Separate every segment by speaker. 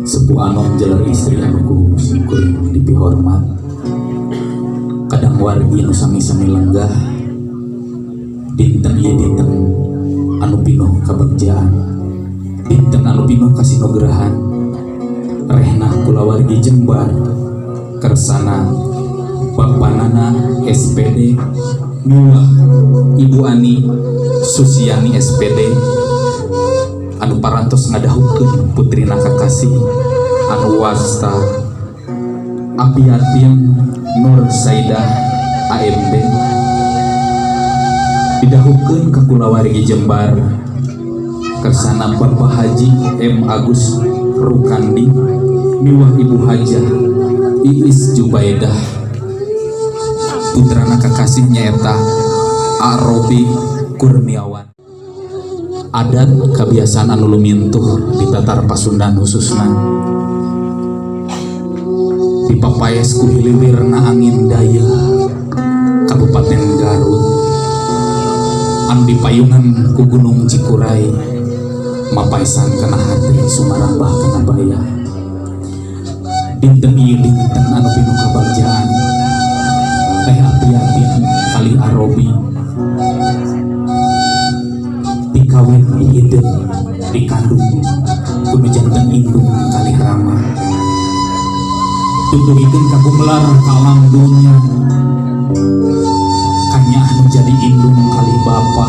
Speaker 1: Sepuh anom jaler istri anu ku simkuring dipihormat, kadang wargi nu sami-sami lenggah. Dinten ieu dinten anu pinuh kabagjaan, dinten anu pinuh kasinugrahan. Rehna kulawargi Jembar kersana Bapak Nana SPD miwah Ibu Ani Susiani SPD anu parantos ngadahukeun putrina kakasih anu wasta Apiatin Nur Saidah AMD, didahukeun ka kulawargi Jembar kersana Bapak Haji M Agus Rukandi miwah Ibu Hajah Iis Jubaidah, putrana kakasih nyaeta Arobi Kurniawan. Adat kebiasaan anu lumintuh di Tatar Pasundan, khususna dipapaes ku hiliwirna angin dayeuh Kabupaten Garut anu dipayungan ku Gunung Cikuray, mapaesan kana hate, sumarambah kana bayah. Dinten ieu dinten anu pinuh kabagjaan. Teh Apiatin kalih Arobi dikawin hideung dikandung ku nu janten indung kalih rama, tutugikeun kagumelar ka alam dunya. Kanyaah nu jadi indung kalih bapa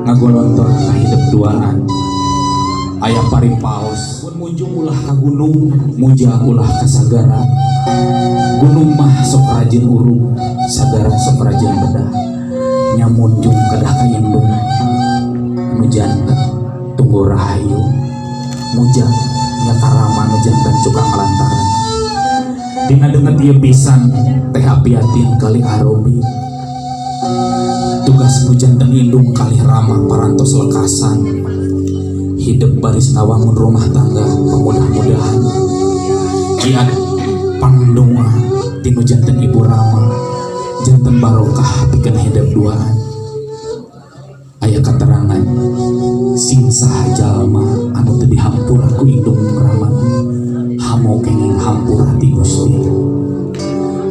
Speaker 1: ngagolontor ka hidep duaan. Aya paripaos, "Munjung ulah ka gunung, muja ulah ka sagara. Gunung mah sok rajin urug, sagara sok rajin bedah. Nya munjung kedah ka indung nu janten tunggu rahayu, muja nya ka rama nu janten cukang lantaran." Dina denget ieu pisan, Teh Apiatin kalih Arobi, tugas nu janten indung kalih rama parantos lekasan. Hidup baris ngawangun rumah tangga, pemudah-mudahan kiat pangdoa tinu janten ibu rama janten barokah pikeun hidup duaan. Aya keterangan, sing saha jalma anu teu dihampura ku indung rama, hamo kenging hampura ti Gusti.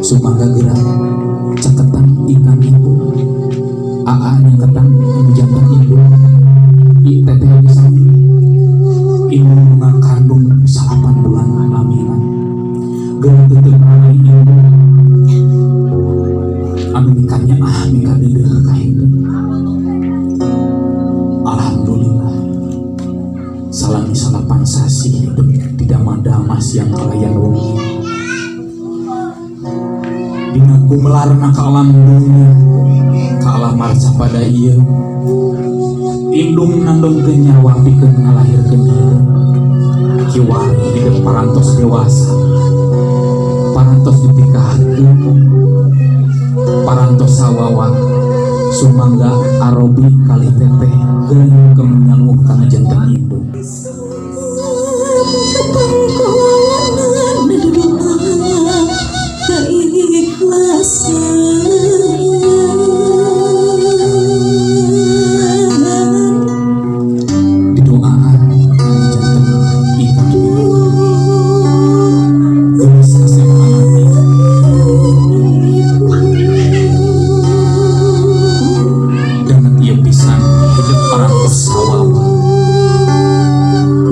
Speaker 1: Sumangga geura caketan ingkang ibu, aa nyaketan anu janten ibu, i teteh oge sami. Indung nu ngakandung 9 bulan lamina, geura teuteung rai indung anu mikanyaah mikadeudeuh ka hidup. Alhamdulillah, salami 9 sasih hidup didama-dama siang kalayan wengi. Dina gumelarna ka alam dunya, ka alam marcapada ieu, indung nandongkeun nyawa pikeun ngalahirkeun hidup. Kiwari hidup parantos dewasa, parantos ditikahkeun, parantos sawawa. Sumangga Arobi kalih teteh geuning kemenyaluh kana janten indung.
Speaker 2: Kepangkuanan doa keikhlasan.
Speaker 1: Didoaan janten ingkang ibu, geus kasep anami. Danget ieu pisan, hidup parantos sawawa.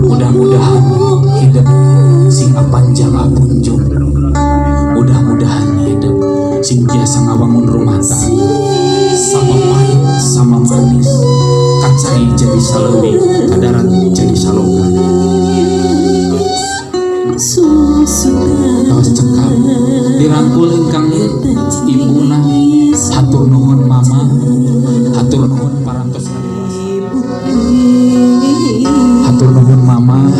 Speaker 1: Mudah-mudahan hidup sing apanjang apunjung. Mudah-mudahan hidup sing biasa ngawangun rumah tangga, sama pahit sama manis, kacai jadi saleuwi, kadarat jadi saloka. Tos cekap, dirangkul ingkang ibuna. Hatur nuhun mama, hatur nuhun parantos ngadewasa. Hatur nuhun mama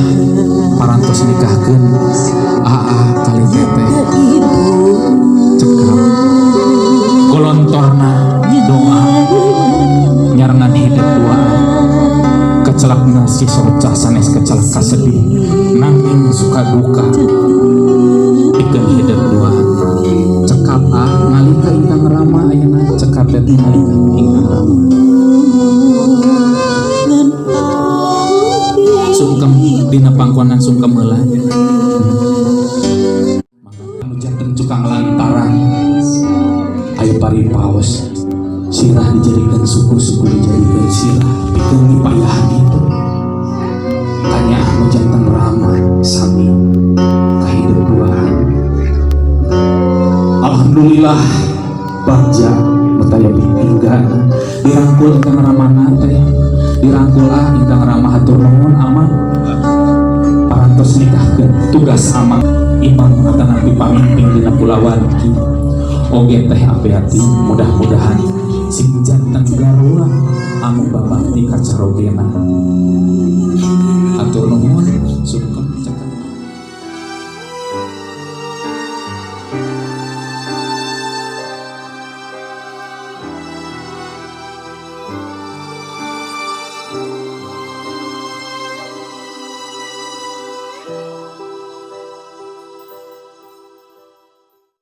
Speaker 1: parantos nikahkeun aa kalih teteh. Cekap, golontorna doa nyarengan hidup duaan. Kecelak nasi socah sanes kecelak kasedih, nanging suka duka pikeun hidup duaan. Cekap, ah, ngalih ka ingkang rama ayeuna. Cekap, teteh, ngalih ka ingkang rama. Sungkem dina. Pangkonan sungkem heula. Mangga janten cukang lantaran aya paripaos sirah dijadikan suku, suku dijadikan sirah, pikeun mipayahan itu tanya anu janten ramah sami kahidup duaan. Alhamdulillah, bagja nu taya hingga dirangkul ingkang ramana teh, dirangkul ah ingkang ramah. Hatur nuhun, amang parantos nikahkeun. Tugas amang imam atanapi pamimpin dina kulawargi oge teh api-ati, mudah-mudahan sing janten garwa anu babakti kacarogena.